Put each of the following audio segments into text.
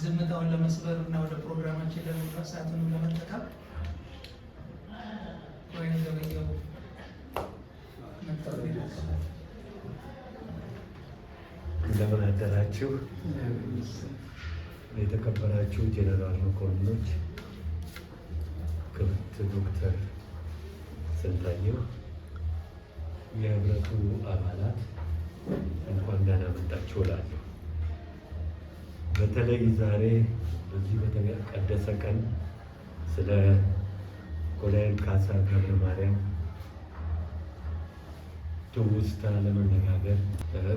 ዝምታውን ለመስበር እና ወደ ፕሮግራማችን ለመግባት ሰዓቱንም ለመጠቀም ወይም ገበየው መጥተው። እንደምን አደራችሁ። የተከበራችሁ ጄኔራል መኮንኖች፣ ክብርት ዶክተር ስንታየሁ፣ የህብረቱ አባላት፣ እንኳን ደህና መጣችሁ እላለሁ። በተለይ ዛሬ በዚህ በተቀደሰ ቀን ስለ ኮሎኔል ካሳ ገብረ ማርያም ትውስታ ለመነጋገር፣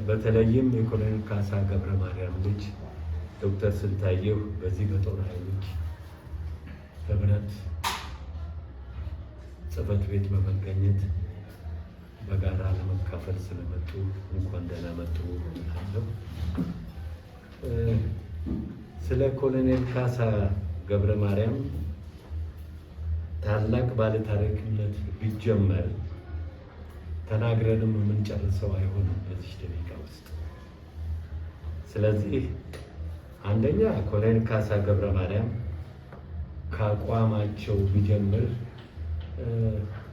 በተለይም የኮሎኔል ካሳ ገብረ ማርያም ልጅ ዶክተር ስንታየሁ በዚህ በጦር ኃይሎች ህብረት ጽሕፈት ቤት በመገኘት በጋራ ለመካፈል ስለመጡ እንኳን ደህና መጡ እላለሁ። ስለ ኮሎኔል ካሳ ገብረ ማርያም ታላቅ ባለታሪክነት ቢጀመር ተናግረንም የምንጨርሰው አይሆንም በዚህ ደቂቃ ውስጥ። ስለዚህ አንደኛ ኮሎኔል ካሳ ገብረ ማርያም ከአቋማቸው ቢጀምር፣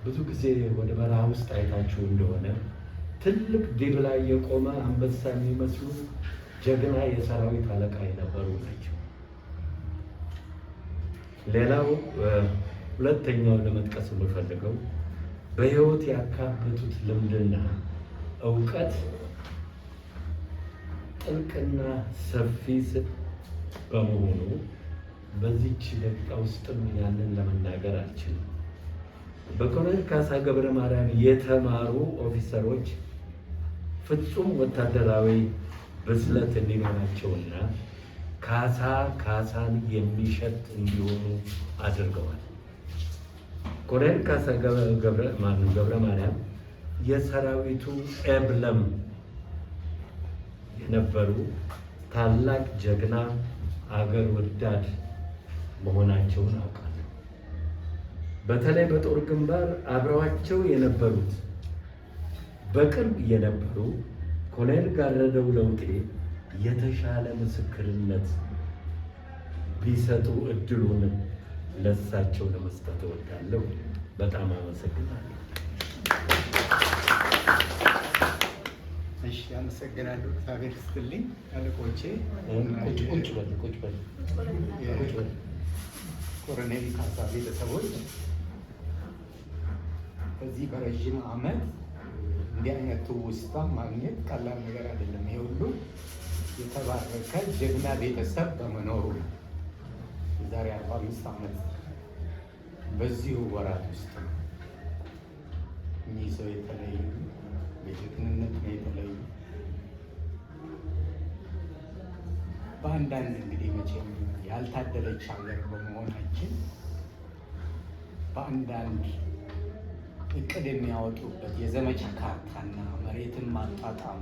ብዙ ጊዜ ወደ በረሃ ውስጥ አይታችሁ እንደሆነ ትልቅ ድብ ላይ የቆመ አንበሳ የሚመስሉ ጀግና የሰራዊት አለቃ የነበሩ ናቸው። ሌላው ሁለተኛው ለመጥቀስ የምፈልገው በሕይወት ያካበቱት ልምድና እውቀት ጥልቅና ሰፊ በመሆኑ በዚች ደቂቃ ውስጥም ያንን ለመናገር አልችልም። በኮሎኔል ካሳ ገብረ ማርያም የተማሩ ኦፊሰሮች ፍጹም ወታደራዊ ብስለት እንዲኖራቸውና ካሳ ካሳን የሚሸት እንዲሆኑ አድርገዋል። ኮሎኔል ካሳ ገብረ ማርያም የሰራዊቱ emblem የነበሩ ታላቅ ጀግና፣ አገር ወዳድ መሆናቸውን አውቃለሁ። በተለይ በጦር ግንባር አብረዋቸው የነበሩት፣ በቅርብ የነበሩ ኮሎኔል ጋረደው ለውጤ የተሻለ ምስክርነት ቢሰጡ እድሉን ለሳቸው ለመስጠት እወዳለሁ። በጣም አመሰግናለሁ። እሺ፣ አመሰግናለሁ። እግዚአብሔር ይስጥልኝ አለቆቼ፣ ቁጭ በል፣ ቁጭ በል፣ ቁጭ በል። ኮሎኔል ካሳ ቤተሰቦች፣ በዚህ በረዥም ዓመት እንዲህ አይነት ትውስታ ማግኘት ቀላል ነገር አይደለም። ይሄ ሁሉ የተባረከ ጀግና ቤተሰብ በመኖሩ ነው። የዛሬ 45 ዓመት በዚሁ ወራት ውስጥ ነው እኚህ ሰው የተለዩ። በጀግንነት ነው የተለዩ። በአንዳንድ እንግዲህ መቼም ያልታደለች ሀገር በመሆናችን በአንዳንድ እቅድ የሚያወጡበት የዘመቻ ካርታና መሬትን ማጣጣም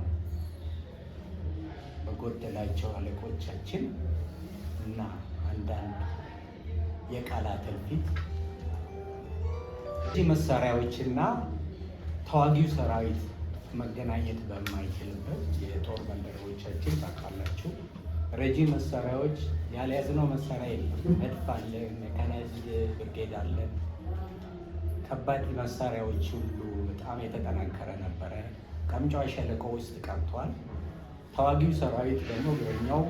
በጎደላቸው አለቆቻችን እና አንዳንድ የቃላት እልፊት መሳሪያዎችና ተዋጊው ሰራዊት መገናኘት በማይችልበት፣ የጦር ባልደረቦቻችን ታውቃላችሁ፣ ረጂ መሳሪያዎች ያልያዝነው መሳሪያ የለም። መድፍ አለ፣ ሜካናይዝድ ብርጌድ አለ። ከባድ መሳሪያዎች ሁሉ በጣም የተጠናከረ ነበረ። ቀምጫ ሸለቆ ውስጥ ቀርቷል። ተዋጊው ሰራዊት ደግሞ እግረኛው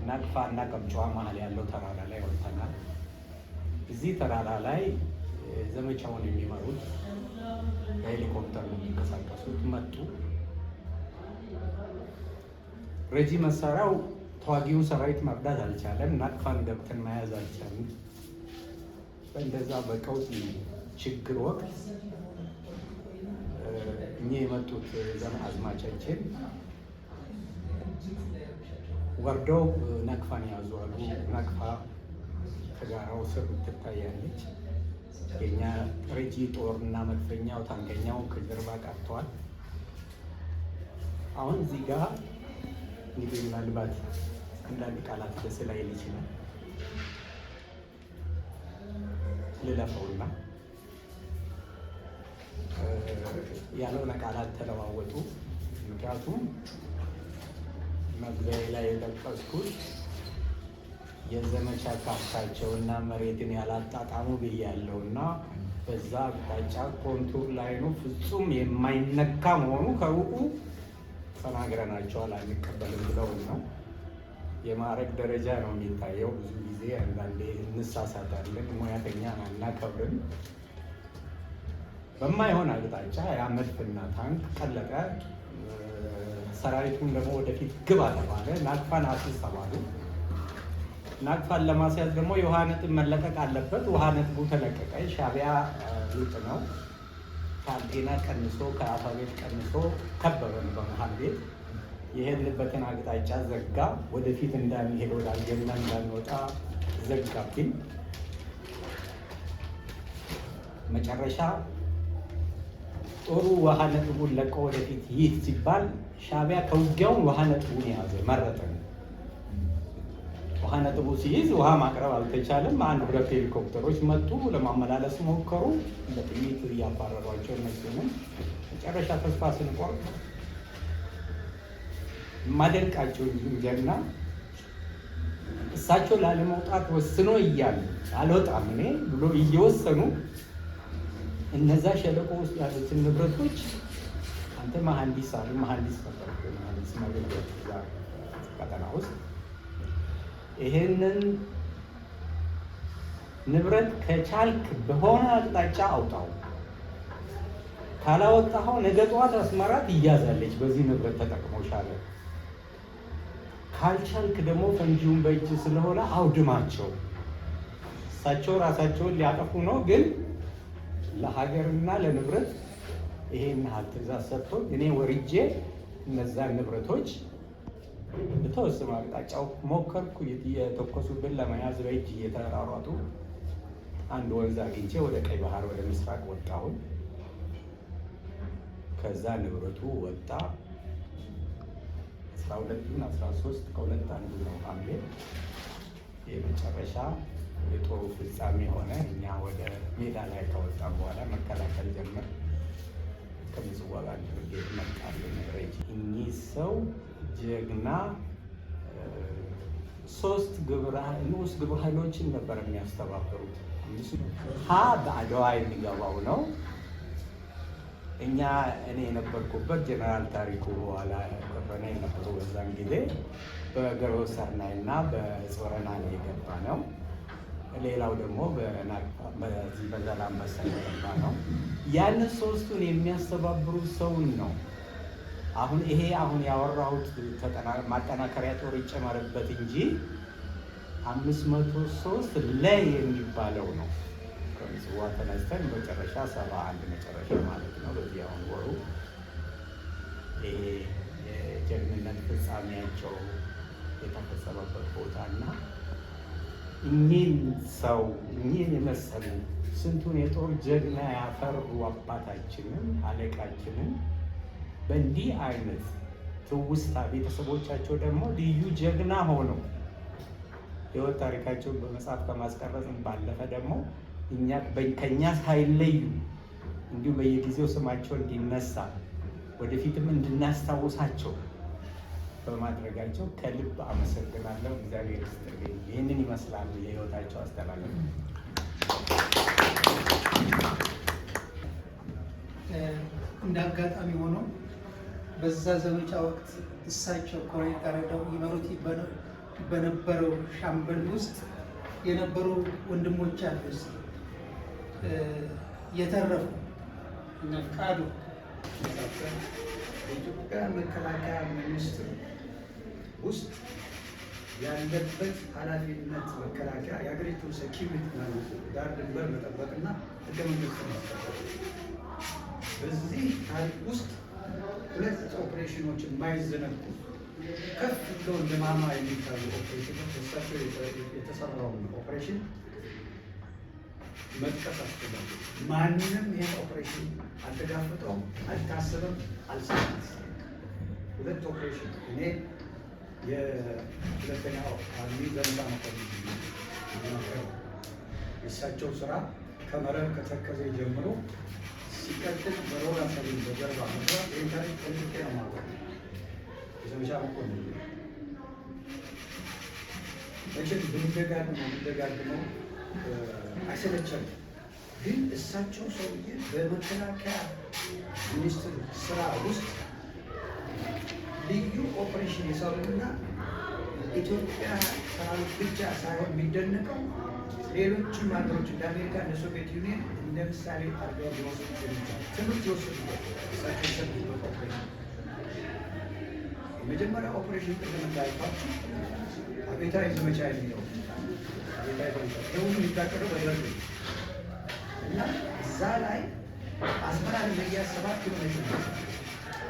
ናቅፋ እና ቀምጫዋ መሀል ያለው ተራራ ላይ ወጥተናል። እዚህ ተራራ ላይ ዘመቻውን የሚመሩት በሄሊኮፕተር ነው የሚንቀሳቀሱት። መጡ። ረጂ መሳሪያው ተዋጊውን ሰራዊት መርዳት አልቻለም። ናቅፋን ገብተን መያዝ አልቻለም። እንደዛ በቀውጢ ችግር ወቅት እኚህ የመጡት ዘመን አዝማቻችን ወርደው ነቅፋን ያዙ አሉ። ነቅፋ ከጋራው ስር ትታያለች። የኛ ረጂ ጦርና መድፈኛው ታንከኛው ከጀርባ ቀርተዋል። አሁን እዚህ ጋር እንግዲህ ምናልባት አንዳንድ ቃላት ደስ ላይል ይችላል፣ ልለፈውና ያልሆነ ቃላት ተለዋወጡ። ምክንያቱም መግቢያ ላይ የጠቀስኩት የዘመቻ ካርታቸውና መሬትን ያላጣጣሙ ብያለሁና በዛ አቅጣጫ contour line ኑ ፍጹም የማይነካ መሆኑ ከሩቁ ተናግረናቸዋል። አንቀበልም ብለው ነው። የማዕረግ ደረጃ ነው የሚታየው። ብዙ ጊዜ አንዳንዴ እንሳሳታለን፣ ሙያተኛ አናከብርም። በማይሆን አቅጣጫ ያ መድፍና ታንክ ቀለጠ። ሰራዊቱን ደግሞ ወደፊት ግባ ተባለ። ናቅፋን አስይዝ ተባሉ። ናቅፋን ለማስያዝ ደግሞ የውሃ ነጥብ መለቀቅ አለበት። ውሃ ነጥቡ ተለቀቀ። ሻዕቢያ ሩቅ ነው። ከአልጤና ቀንሶ ከአፋቤት ቀንሶ ከበበን በመሀል ቤት። የሄድንበትን አቅጣጫ ዘጋ። ወደፊት እንዳንሄድ ወደ አልጀና እንዳንወጣ ዘጋብኝ። መጨረሻ ጦሩ ውሃ ነጥቡን ለቆ ወደፊት ይህ ሲባል ሻዕቢያ ከውጊያውን ውሃ ነጥቡን የያዘ መረጠ። ውሃ ነጥቡ ሲይዝ ውሃ ማቅረብ አልተቻለም። አንድ ሁለት ሄሊኮፕተሮች መጡ፣ ለማመላለስ ሞከሩ። በጥይት እያባረሯቸው እነሱንም መጨረሻ ተስፋ ስንቆርጥ የማደንቃቸው ጀግና እሳቸው ላለመውጣት ወስኖ እያሉ አልወጣም እኔ ብሎ እየወሰኑ እነዛ ሸለቆ ውስጥ ያሉትን ንብረቶች አንተ መሐንዲስ አሉ። መሐንዲስ ነበር፣ መሐንዲስ ማገልገል እዛ ቀጠና ውስጥ ይሄንን ንብረት ከቻልክ በሆነ አቅጣጫ አውጣው፣ ካላወጣኸው ነገ ጠዋት አስመራ ትያዛለች በዚህ ንብረት ተጠቅሞ ሻለ። ካልቻልክ ደግሞ ፈንጂውን በእጅ ስለሆነ አውድማቸው። እሳቸው ራሳቸውን ሊያጠፉ ነው፣ ግን ለሀገርና ለንብረት ይሄን ያህል ትዕዛዝ ሰጥቶ እኔ ወርጄ እነዛን ንብረቶች በተወሰኑ አቅጣጫው ሞከርኩ። የተኮሱብን ለመያዝ በእጅ እየተራሯጡ አንድ ወንዝ አግኝቼ ወደ ቀይ ባህር ወደ ምስራቅ ወጣሁን። ከዛ ንብረቱ ወጣ። 12ን 13 ከሁለት አንዱ ነው ሐምሌ የመጨረሻ የጦሩ ፍጻሜ ሆነ። እኛ ወደ ሜዳ ላይ ከወጣን በኋላ መከላከል ጀመር። ከምጽዋ ጋር ብርጌድ መጣልን። ረጂ እኚህ ሰው ጀግና ሶስት ንዑስ ግብረ ኃይሎችን ነበር የሚያስተባብሩት። ሀ በአድዋ የሚገባው ነው። እኛ እኔ የነበርኩበት ጀነራል ታሪኩ በኋላ ከፈነ የነበሩ በዛን ጊዜ በገሮሰርናይ እና በጾረና ነው የገባ ነው። ሌላው ደግሞ በዚህ በዛላምበሳ የገባ ነው። ያንን ሶስቱን የሚያስተባብሩ ሰውን ነው። አሁን ይሄ አሁን ያወራሁት ማጠናከሪያ ጦር ይጨመርበት እንጂ 503 ላይ የሚባለው ነው። ከምጽዋ ተነስተን መጨረሻ 71 መጨረሻ ማለት ነው። በዚህ አሁን ወሩ ይሄ የጀግንነት ፍጻሜያቸው የተፈጸመበት ቦታ እና እኚህን ሰው እኚህን የመሰሉ ስንቱን የጦር ጀግና ያፈሩ አባታችንን አለቃችንን በእንዲህ አይነት ትውስታ ቤተሰቦቻቸው ደግሞ ልዩ ጀግና ሆነው ሕይወት ታሪካቸውን በመጽሐፍ ከማስቀረጽ ባለፈ ደግሞ ከእኛ ሳይለዩ እንዲሁ በየጊዜው ስማቸው እንዲነሳ ወደፊትም እንድናስታውሳቸው በማድረጋቸው ከልብ አመሰግናለሁ። እግዚአብሔር ይስጥልኝ። ይህንን ይመስላል የሕይወታቸው አስተላለፍ። እንደ አጋጣሚ ሆኖ በዛ ዘመቻ ወቅት እሳቸው ኮሎኔል ጋረደው ይመሩት በነበረው ሻምበል ውስጥ የነበሩ ወንድሞች አሉ የተረፉ እነ ፍቃዱ። የኢትዮጵያ መከላከያ ሚኒስቴር ውስጥ ያለበት ኃላፊነት መከላከያ የሀገሪቱን security ዳር ድንበር መጠበቅና ህገ መንግስትን ማስጠበቅ። በዚህ ታሪክ ውስጥ ሁለት ኦፕሬሽኖች የማይዘነጉ ከፍ ብሎ እንደ ማማ የሚታዩ ኦፕሬሽኖች እሳቸው የተሰራውን ኦፕሬሽን መጥቀስ አስፈላጊ። ማንም ይህን ኦፕሬሽን አልተጋፈጠውም፣ አልታሰበም፣ አልሰራም። ሁለት ኦፕሬሽን እኔ የሁለተኛው army ዘመቻ መኮንን ነው። የእሳቸው ስራ ከመረብ ከተከዘ ጀምሮ ሲቀጥል በሮራ ሰሊም በጀርባ መግባት ይህን ታሪክ ጠንቅቄ ነው የማውቀው። የዘመቻ መኮንን መጨረሻ መቼም ብንደጋግመው ብንደጋግመው አይሰለቸንም። ግን እሳቸው ሰውዬ በመከላከያ ሚኒስትር ስራ ውስጥ ልዩ ኦፕሬሽን የሰሩና ኢትዮጵያ ሰራዊት ብቻ ሳይሆን የሚደነቀው ሌሎችም ሀገሮች እንደ አሜሪካ፣ እንደ Soviet Union እንደ ምሳሌ አድርገው ሊወስዱት የሚቻል ትምህርት የወሰዱበት እሳቸው የሰሩበት ኦፕሬሽን። የመጀመሪያ ኦፕሬሽን ቅድም እንዳልኳችሁ አብዮታዊ ዘመቻ የሚለው፣ አብዮታዊ ዘመቻ ይህ ሁሉ የሚታቀደው በደርግ ነው። እና እዛ ላይ አስመራን መያዝ 7 ኪሎ ሜትር ነው።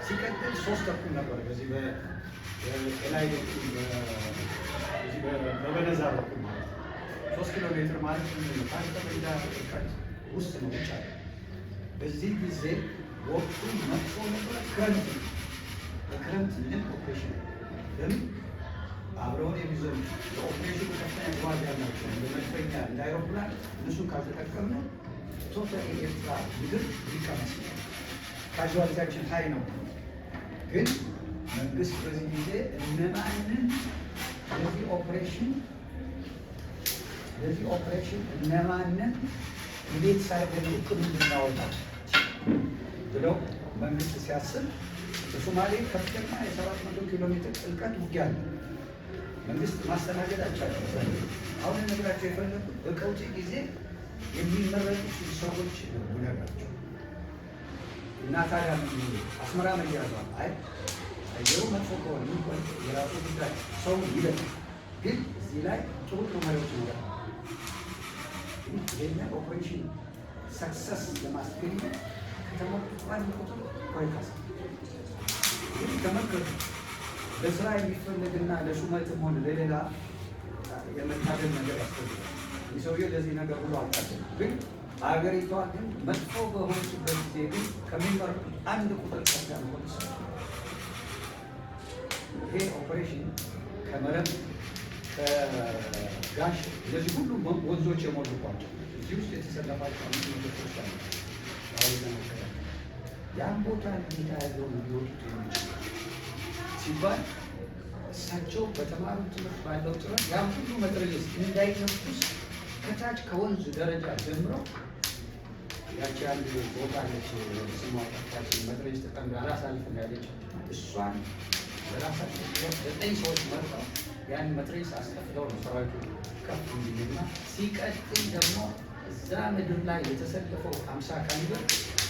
ሲቀጥል 3:30 ነበር በዚህ በላይ በኩል፣ በዚህ በበነዛ በኩል ማለት ነው። 3 ኪሎ ሜትር ማለት ምንድን ነው? ከአንድ ጠመንጃ ርቀት ውስጥ ነው ብቻ። በዚህ ጊዜ ወቅቱ መጥፎ ነበረ፣ ክረምት ነው። በክረምት ምንም ኦፕሬሽን፣ ለምን አብረውን የሚዘምቱ ለኦፕሬሽኑ ከፍተኛ ግባት ያላቸው እንደ መድፈኛ፣ እንደ አይሮፕላን እነሱን ካልተጠቀምን total የኤርትራ ምድር ሊቀመስ ነው። Casualty ያችን high ነው። ግን መንግስት በዚህ ጊዜ እነማንን ለዚህ ኦፕሬሽን እነማንን እንዴት ሳርገን እቅዱ እንድናወጣ ብለው መንግስት ሲያስብ በሶማሌ ከፍተኛ የ700 ኪሎ ሜትር ጥልቀት ውጊያ ነው። መንግስት ማስተናገድ አልቻለም። አሁን ልነግራቸው የፈለኩት በቀውጢ ጊዜ የሚመረጡ ሰዎች ነው የምነግራቸው። እና ታዲያ ምን አስመራ መያዟል? አይ አየሩ መጥፎ ከሆነ ምን ቆይ የራሱ ጉዳይ፣ ሰው ይለቅ። ግን እዚህ ላይ ጥሩ ጥሩ መሪዎች ይኖራል። ይህንን operation success ለማስገኘት ከተመረጡት አንድ ቁጥር ኮይ ካሳ። ግን ተመልከቱ፣ ለስራ የሚፈለግና ለሹመትም ሆነ ለሌላ የመታደል ነገር ያስፈልጋል። ይህ ሰውዬ ለዚህ ነገር ሁሉ አልታደለም። ግን ሀገሪቷ ግን መጥፎ በሆነችበት ጊዜ ግን ከሚመረጡት አንድ ቁጥር ከፍታ መሆን። ይሄ ኦፕሬሽን ከመረብ፣ ከጋሽ እነዚህ ሁሉ ወንዞች የሞሉባቸው እዚህ ውስጥ የተሰለፋቸው 500 ሰዎች አሉ። አሁን ለመከላከል ያን ቦታ እንዴት አድርገው ነው ሊወጡት የሚችሉ ሲባል እሳቸው በተማሩት ትምህርት ባለው ጥረት ያን ሁሉ መትረየስ እንዳይተኩስ ከታች ከወንዝ ደረጃ ጀምረው ያቺ አንድ ቦታ አለች፣ ስሟ ጠፋች፣ መትረየስ ተጠምዳ አላሳልፍም ያለች፣ እሷን በራሳቸው ዘጠኝ ሰዎች መርጠው ያን መትረየስ አስጠፍተው ነው ሰራዊቱ ከፍ እንዲልና ሲቀጥል ደግሞ እዛ ምድር ላይ የተሰለፈው 50 caliber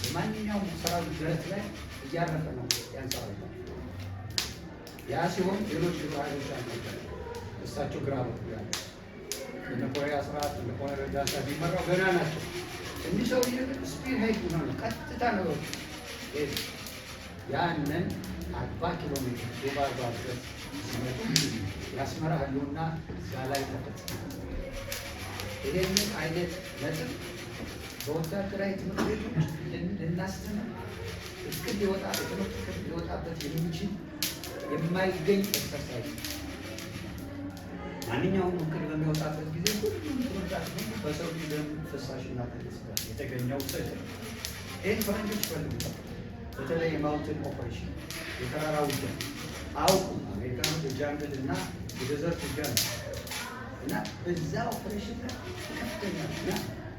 በማንኛውም ሰራዊት ደረት ላይ እያረፈ ነው ያን ሰራዊት። ያ ሲሆን ሌሎች ግብረ ኃይሎች አልነበረ እሳቸው ግራ በኩል ያለ እነ ኮሪያ ስርዓት እነ ኮሎኔል ረጋሳ ቢመራው ገና ናቸው። እኒህ ሰውዬ ግን spearhead ሆነው ነው ቀጥታ ነው ሄዱ። ያንን 40 ኪሎ ሜትር ዱባ ድረስ ሲመጡ የአስመራ ህልውና እዛ ላይ ተፈጸመ። ይሄንን አይነት ነጥብ በወታደራዊ ትምህርት ቤቶች ልናስተምር እቅድ ሊወጣ የትምህርት እቅድ ሊወጣበት የሚችል የማይገኝ exercise ነው። ማንኛውም እቅድ በሚወጣበት ጊዜ ሁሉም ትምህርታት ሁሉ በሰው ልጅ ደም ፍሳሽና የተገኘው ስዕል ነው። ይህን ፈረንጆች ይፈልጉታል። በተለይ የ mountain operation፣ የተራራ ውጊያ አውቁም። አሜሪካኖች የ jungle እና የ desert ውጊያ ነው እና በዛ ኦፕሬሽን ላይ ከፍተኛ እና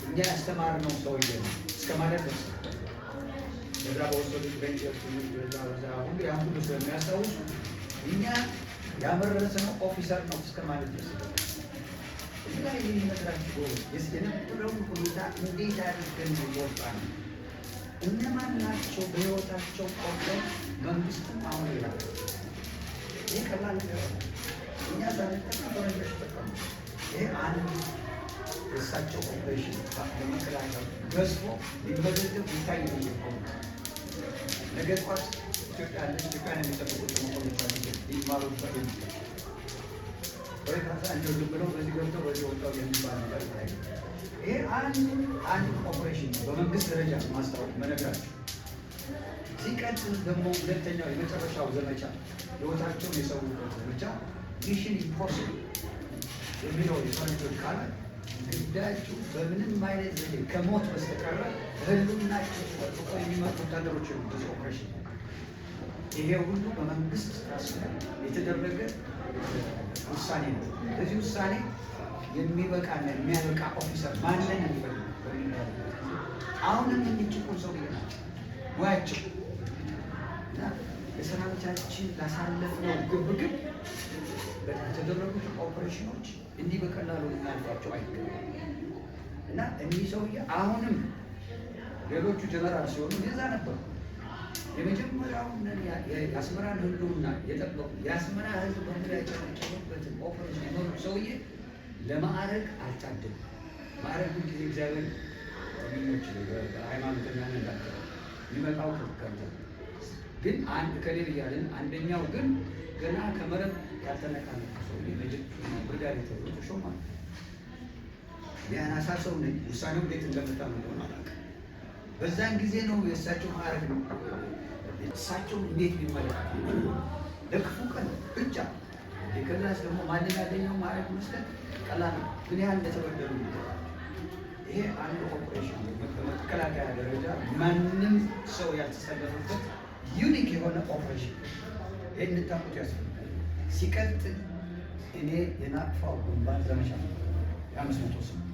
እኛ ያስተማርነው ሰውዬ ነው እስከ ማለት ደርሰው በዛ በወሰዱት ranger ትምህርት በዛ ሁሉ ያን ሁሉ ስለሚያስታውሱ እኛ ያመረትነው officer ነው እስከ ማለት ደርሰው። እዚህ ላይ የሚነግራችሁ ጎበዝ የነበረውን ሁኔታ እንዴት አድርገን ነው የወጣ ነው? እነማን ናቸው በህይወታቸው ቆርጠው መንግስትም አሁን ይላል። ይህ ቀላል ነገር ነው። እኛ ሳንጠቀም ፈረንጆች ተጠቀሙ። ይሄ አንድ የእሳቸው ኦፕሬሽን በመከላከል ገዝፎ ሊመዘገብ ሊታይ የሚገባው ነው። ነገ ጠዋት ኢትዮጵያ ያለች ኢትዮጵያን የሚጠብቁት መኮንኖች አሉ፣ ሊማሩበት የሚገባ ወይ ካሳ እንደው ዝም ብለው በዚህ ገብተው በዚህ ወጣው የሚባል ነገር ላይ ይሄ አንድ ኦፕሬሽን ነው። በመንግስት ደረጃ ማስታወቅ መነግራቸው። ሲቀጥል ደግሞ ሁለተኛው የመጨረሻው ዘመቻ፣ ህይወታቸውን የሰዉበት ዘመቻ፣ Mission Impossible የሚለው የፈረንጆች ቃላት ግዳጁ በምንም አይነት ዘዴ ከሞት በስተቀረ ህልውናቸው ተጠብቆ የሚመጡ ወታደሮች የሉም በዚህ ኦፕሬሽን። ይሄ ሁሉ በመንግስት ስራ የተደረገ ውሳኔ ነው። ለዚህ ውሳኔ የሚበቃና የሚያበቃ officer ማንን እንፈልግ በሚባልበት ጊዜ አሁንም የሚጭቁን ሰውዬ ናቸው ሙያቸው እና ለሰራዊታችን ላሳለፍነው ግብግብ በተደረጉት ኦፕሬሽኖች እንዲህ በቀላሉ ልናልፋቸው አይገባም። እና እኒህ ሰውዬ አሁንም ሌሎቹ ጀነራል ሲሆኑ እንደዛ ነበሩ። የመጀመሪያውን የአስመራን ህልውና የጠበቁ፣ የአስመራ ህዝብ በሙሉ ያጨበጨበበትን ኦፕሬሽን የመሩ ሰውዬ ለማዕረግ አልታደሉም። ማዕረግ ሁልጊዜ እግዚአብሔር ሚኞች ሃይማኖተኛ እንዳትለው የሚመጣው ከእንትን ግን አንድ ከሌል እያለን አንደኛው ግን ገና ከመረብ ያልተነቃነቁ ሰውዬ ብርጋዴ ተብሎ ተሾሟል። የአናሳ ሰው ነኝ። ውሳኔው እንዴት እንደመጣ እንደሆነ አላውቅም። በዛን ጊዜ ነው የእሳቸው ማዕረግ ነው። እሳቸው እንዴት ቢመለከቱ ለክፉ ቀን ብቻ፣ ከዛስ ደግሞ ማንን ያገኘው ማዕረግ መስጠት ቀላል ነው። ምን ያህል እንደተበደሉ የሚገባቸው ይሄ አንዱ ኦፕሬሽን ነው። በመከላከያ ደረጃ ማንም ሰው ያልተሰለፈበት unique የሆነ ኦፕሬሽን፣ ይህን እንድታውቁት ያስፈልጋል። ሲቀጥል እኔ የናቅፋው ግንባር ዘመቻ ነው የ508።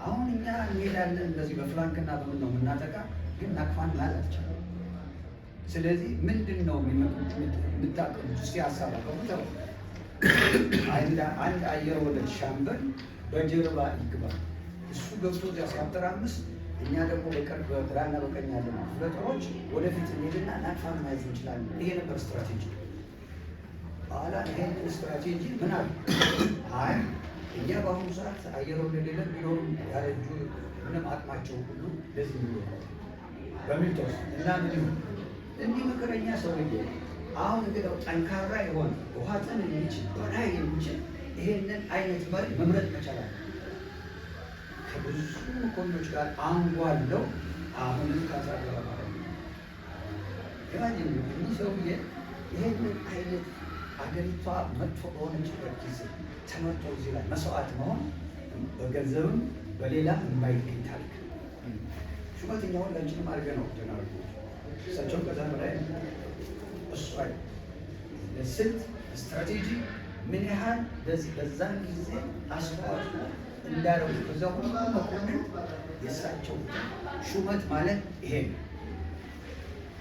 አሁን እኛ እንሄዳለን እንደዚህ በ flank ና በምን ነው የምናጠቃ፣ ግን ናቅፋን መያዝ አልቻለም። ስለዚህ ምንድን ነው የምታቅዱት? እስቲ ሀሳብ አቅርቡ ተባለ። አንድ አየር ወለድ ሻምበል በጀርባ ይግባ። እሱ ገብቶ እዚያ ሲያተራምስ እኛ ደግሞ በቅርብ በግራና በቀኝ ያለ ክፍለ ጦሮች ወደፊት እንሄድና ናቅፋን መያዝ እንችላለን። ይሄ ነበር ስትራቴጂ። በኋላ ይሄንን ስትራቴጂ ምን አሉ? አይ እኛ በአሁኑ ሰዓት አየር ወለድ የለም፣ ቢኖሩም ያረጁ ምንም አቅማቸው ሁሉ ለዚህ የሚወቀው በሚል ተወሰነ እና ምን ይሁን እንዲህ ምክረኛ ሰውዬ አሁን እንግዲህ ጠንካራ የሆነ ውሃትን የሚችል በላይ የሚችል ይሄንን አይነት መሪ መምረጥ መቻል አለ። ከብዙ መኮንኖች ጋር አንጓለው አሁንም ካሳ ገብረማርያም ነው። Imagine እኒህ ሰውዬ ይሄንን አይነት አገሪቷ መጥፎ በሆነችበት ጊዜ ተመርጦ እዚህ ላይ መስዋዕት መሆን በገንዘብም በሌላም የማይገኝ ታሪክ ነው። ሹመተኛ ሁላችንም አድርገን ነው ጀነራል፣ እሳቸውም ከዛ በላይ እሱ አይ ለስልት ስትራቴጂ ምን ያህል በዛን ጊዜ አስተዋጽኦ እንዳደረጉ ከዛ ሁሉ መኮንን የእሳቸው ሹመት ማለት ይሄ ነው።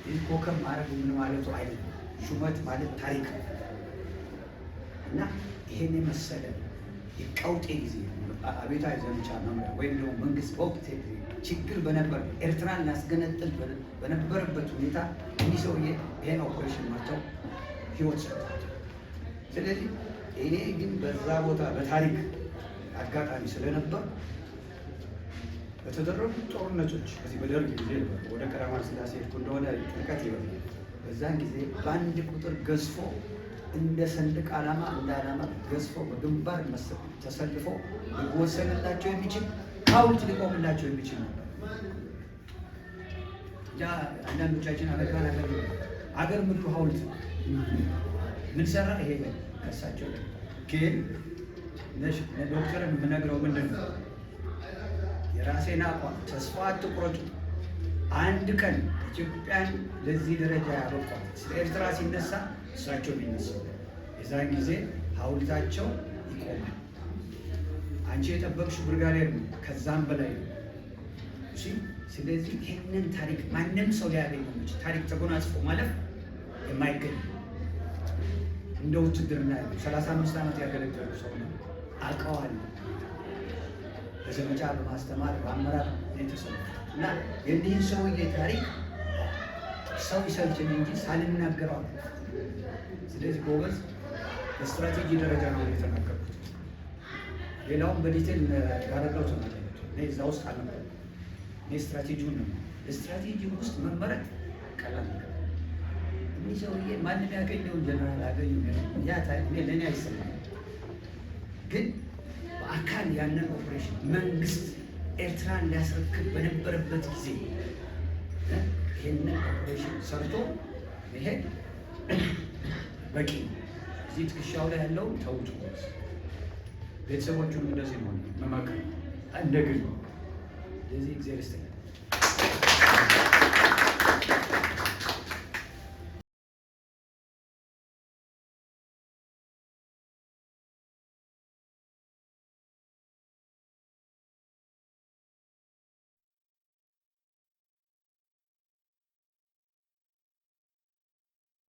ይህ ኮከብ ማድረግ ምን ማለቱ አይደለም። ሹመት ማለት ታሪክ ነው እና ይሄን የመሰለ የቀውጤ ጊዜ አብዮታዊ ዘመቻ መምሪያ ወይም ደግሞ መንግስት በወቅት ችግር በነበር ኤርትራን ላስገነጥል በነበረበት ሁኔታ እኒህ ሰውዬ ይሄን ኦፕሬሽን መርተው ህይወት ሰጥተዋል። ስለዚህ እኔ ግን በዛ ቦታ በታሪክ አጋጣሚ ስለነበር በተደረጉት ጦርነቶች በዚህ በደርግ ጊዜ ነበር ወደ ቀዳማዊ ሥላሴ ሄድኩ እንደሆነ ጥልቀት ይበዛል። በዛን ጊዜ በአንድ ቁጥር ገዝፎ እንደ ሰንደቅ ዓላማ እንደ ዓላማ ገዝፎ በግንባር ተሰልፎ ሊወሰንላቸው የሚችል ሐውልት ሊቆምላቸው የሚችል ነበር። ያ አንዳንዶቻችን አሜሪካን ሀገር አገር ምድሩ ሐውልት ነው። ምን ሰራ ይሄ ከሳቸው ግን ዶክተርን የምነግረው ምንድን ነው? የራሴን አቋም ተስፋ አትቁረጡ። አንድ ቀን ኢትዮጵያን ለዚህ ደረጃ ያበቋት ስለ ኤርትራ ሲነሳ እሳቸው የሚነሳው የዛን ጊዜ ሐውልታቸው ይቆማል። አንቺ የጠበቅሽው ብርጋዴር ነው፣ ከዛም በላይ ነው። እሺ፣ ስለዚህ ይህንን ታሪክ ማንም ሰው ሊያገኘው የሚችል ታሪክ ተጎናጽፎ ማለፍ የማይገኝ እንደ ውትድርና ያሉ 35 ዓመት ያገለገሉ ሰው ነው፣ አውቀዋለሁ። በዘመቻ በማስተማር በአመራር የተሰሩ እና የእኒህን ሰውዬ ታሪክ ሰው ይሰልችኝ እንጂ ሳልናገረው አለ። ስለዚህ ጎበዝ በስትራቴጂ ደረጃ ነው የተናገርኩት። ሌላውም በ detail ጋረዳው ተናገሩት። እኔ እዛ ውስጥ አልነበርኩም። እኔ ስትራቴጂውን ነው ስትራቴጂ ውስጥ መመረጥ ቀላል ነገር። እኒህ ሰውዬ ማንም ያገኘውን ጀነራል አገኙ ያ እኔ ለእኔ አይሰማም፣ ግን በአካል ያንን ኦፕሬሽን መንግስት ኤርትራን ሊያስረክብ በነበረበት ጊዜ ይህንን ኦፕሬሽን ሰርቶ መሄድ በቂ ነው። እዚህ ትከሻው ላይ ያለው ተውት። ቤተሰቦቹም እንደዚህ ነው መመከር እንደ ግል። ስለዚህ እግዚአብሔር ይስጥልኝ።